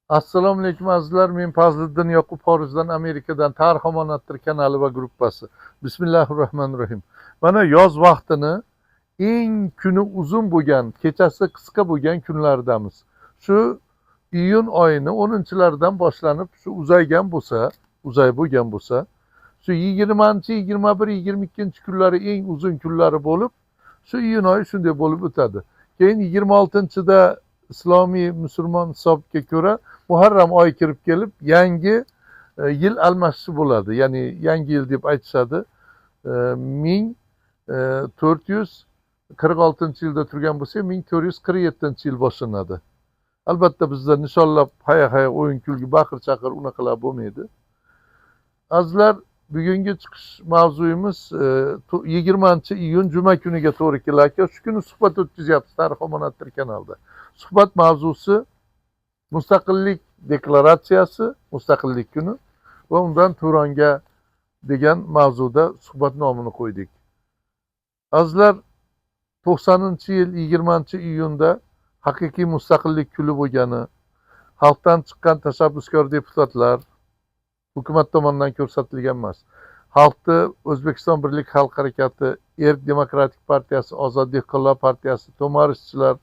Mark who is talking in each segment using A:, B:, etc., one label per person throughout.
A: Assalomu alaykum azizlar, men Fazliddin Yoqub xorijdan, Amerikadan, Tarix omonatdir kanali va gruppasi. Bismillahir rohmanir rohim. Mana yoz vaqtini eng kuni uzun bo'lgan, kechasi qisqa bo'lgan kunlardamiz. Shu iyun oyini 10-laridan boshlanib, shu uzaygan bo'lsa, uzay bo'lgan bo'lsa, shu 20, 21, 22 kunlari eng uzun kunlari bo'lib, shu iyun oyi shunday bo'lib o'tadi. Keyin 26-da islomiy musulmon hisobiga ko'ra Muharram oyi kirib kelib, yangi yil almashishi bo'ladi. Ya'ni yangi yil deb aytishadi. 1446-yilda turgan bo'lsa, 1447-yil boshlanadi. Albatta bizda nishonlab haya-haya o'yin kulgi, baqir-chaqir unaqalar bo'lmaydi. Azizlar, bugungi chiqish mavzuyimiz 20-iyun juma kuniga to'g'ri kelar ekan. Shu kuni suhbat o'tkazyapmiz Tarix omonatdir kanalida. Suhbat mavzusi mustaqillik deklaratsiyasi, mustaqillik kuni va undan Turonga degan mavzuda suhbat nomini qo'ydik. Azizlar, 90-yil 20-iyunda haqiqiy mustaqillik kuni bo'lgani, xalqdan chiqqan tashabbuskor deputatlar hukumat tomonidan ko'rsatilgan emas. Xalqni O'zbekiston Birlik Xalq harakati, Erk demokratik partiyasi, Ozod dehqonlar partiyasi, to'marishchilar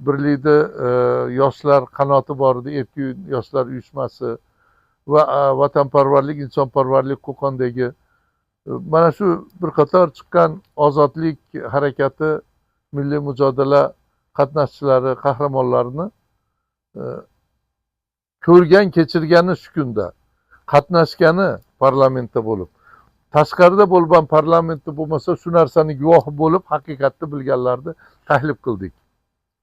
A: birlikda yoshlar qanoti bor edi, Erkin yoshlar uyushmasi va vatanparvarlik, insonparvarlik Qo'qondagi mana shu bir qator chiqqan ozodlik harakati, milliy mujodala qatnashchilari, qahramonlarini ko'rgan, kechirgani shu kunda qatnashgani parlamentda bo'lib, tashqarida bo'lib ham parlamentda bo'lmasa shu narsani guvohi bo'lib haqiqatni bilganlarni taklif qildik.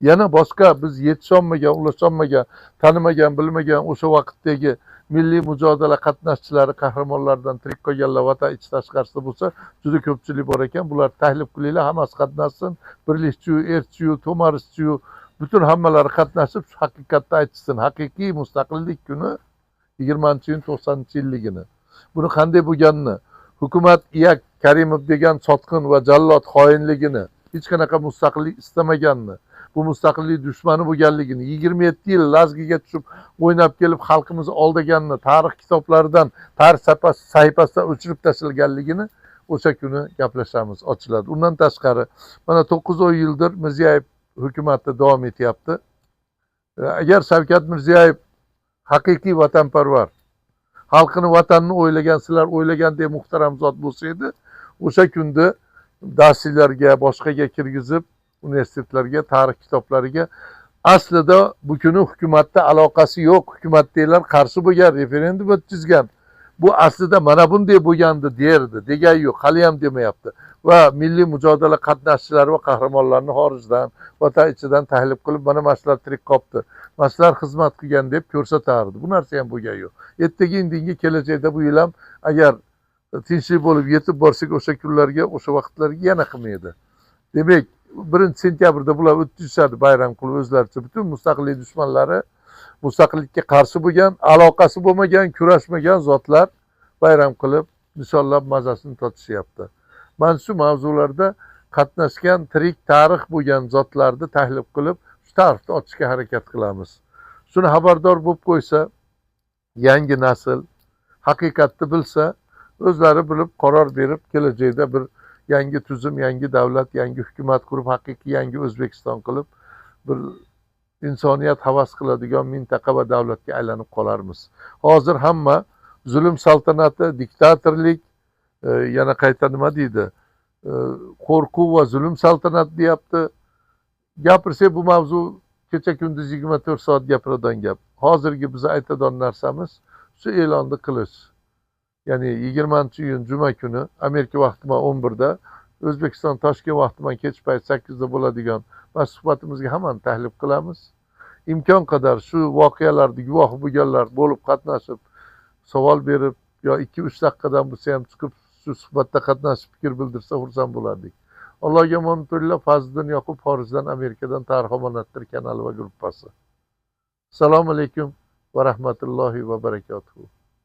A: Yana boshqa biz yetisholmagan, ulasholmagan, tanimagan, bilmagan o'sha vaqtdagi milliy mujodala qatnashchilari, qahramonlardan tirik qolganlar vatan ichi tashqarisida bo'lsa juda ko'pchilik bor ekan. Bular taklif qilinglar, hammasi qatnashsin, birlikchiyu, erkchiyu, to'marischiyu, butun hammalari qatnashib shu haqiqatni aytishsin. Haqiqiy mustaqillik kuni 20-iyun 90-yilligini, buni qanday bo'lganini, hukumat Iyak Karimov degan sotqin va jallod xoinligini, hech qanaqa mustaqillik istamaganini, bu mustaqillik dushmani bo'lganligini, 27 yil lazgiga tushib o'ynab kelib xalqimizni aldaganini, tarix kitoblaridan, tarix sahifasidan o'chirib tashlanganligini o'sha kuni gaplashamiz, ochiladi. Undan tashqari mana 9-10 yildir Mirziyoyev hukumati davom etyapti. Agar Shavkat Mirziyoyev haqiqiy vatanparvar, xalqini, vatanini o'ylagan, sizlar o'ylagandek muhtaram zot bo'lsa edi, o'sha kunda darsliklarga, boshqaga kirgizib, universitetlarga, tarix kitoblariga aslida bu kuni hukumatda aloqasi yo'q, hukumatdagilar qarshi bo'lgan, referendum o'tkazgan, bu aslida mana bunday bo'lgandi derdi, degani yo'q, hali ham demayapti. Va milliy mujodala qatnashchilari va qahramonlarni xorijdan, vatan ichidan tahlil qilib, mana shular tirik qolibdi, mana shular xizmat qilgan deb ko'rsatardi. Bu narsa ham bo'lgani yo'q. Ertaga indinga kelajakda bu yil ham agar tinchlik bo'lib yetib borsak o'sha kunlarga, o'sha vaqtlarga yana qilmaydi. Demak, 1-sentyabrda bular o'tkazishadi bayram qilib o'zlaricha. Butun mustaqillik dushmanlari, mustaqillikka qarshi bo'lgan, aloqasi bo'lmagan, kurashmagan zotlar bayram qilib, nishonlab mazasini totishyapti. Mana shu mavzularda qatnashgan, tirik tarix bo'lgan zotlarni tahlil qilib, shu tarixni ochishga harakat qilamiz. Shuni xabardor bo'lib qo'ysa, yangi nasl haqiqatni bilsa, o'zlari bilib qaror berib, kelajakda bir yangi tuzum, yangi davlat, yangi hukumat qurib, haqiqiy yangi O'zbekiston qilib, bir insoniyat havas qiladigan mintaqa va davlatga aylanib qolarmiz. Hozir hamma zulm saltanati, diktatorlik, yana qayta nima deydi, qo'rquv va zulm saltanati deyapti. Gapirsak bu mavzu kecha kunduz 24 soat gapiradigan gap. Hozirgi biz aytadigan narsamiz shu e'lonni qilish. Ya'ni 20-iyun juma kuni Amerika vaqti bilan 11da, O'zbekiston Toshkent vaqti bilan kech payt 8da bo'ladigan va suhbatimizga hammani taklif qilamiz. Imkon qadar shu voqealarni guvohi bo'lganlar bo'lib qatnashib, savol berib yo 2-3 daqiqadan bo'lsa ham chiqib shu suhbatda qatnashib fikr bildirsa xursand bo'lardik. Allohga omonat bo'linglar. Fazliddin Yoqub xorijdan, Amerikadan, Tarix omonatdir kanali va gruppasi. Assalomu alaykum va rahmatullohi va barakatuh.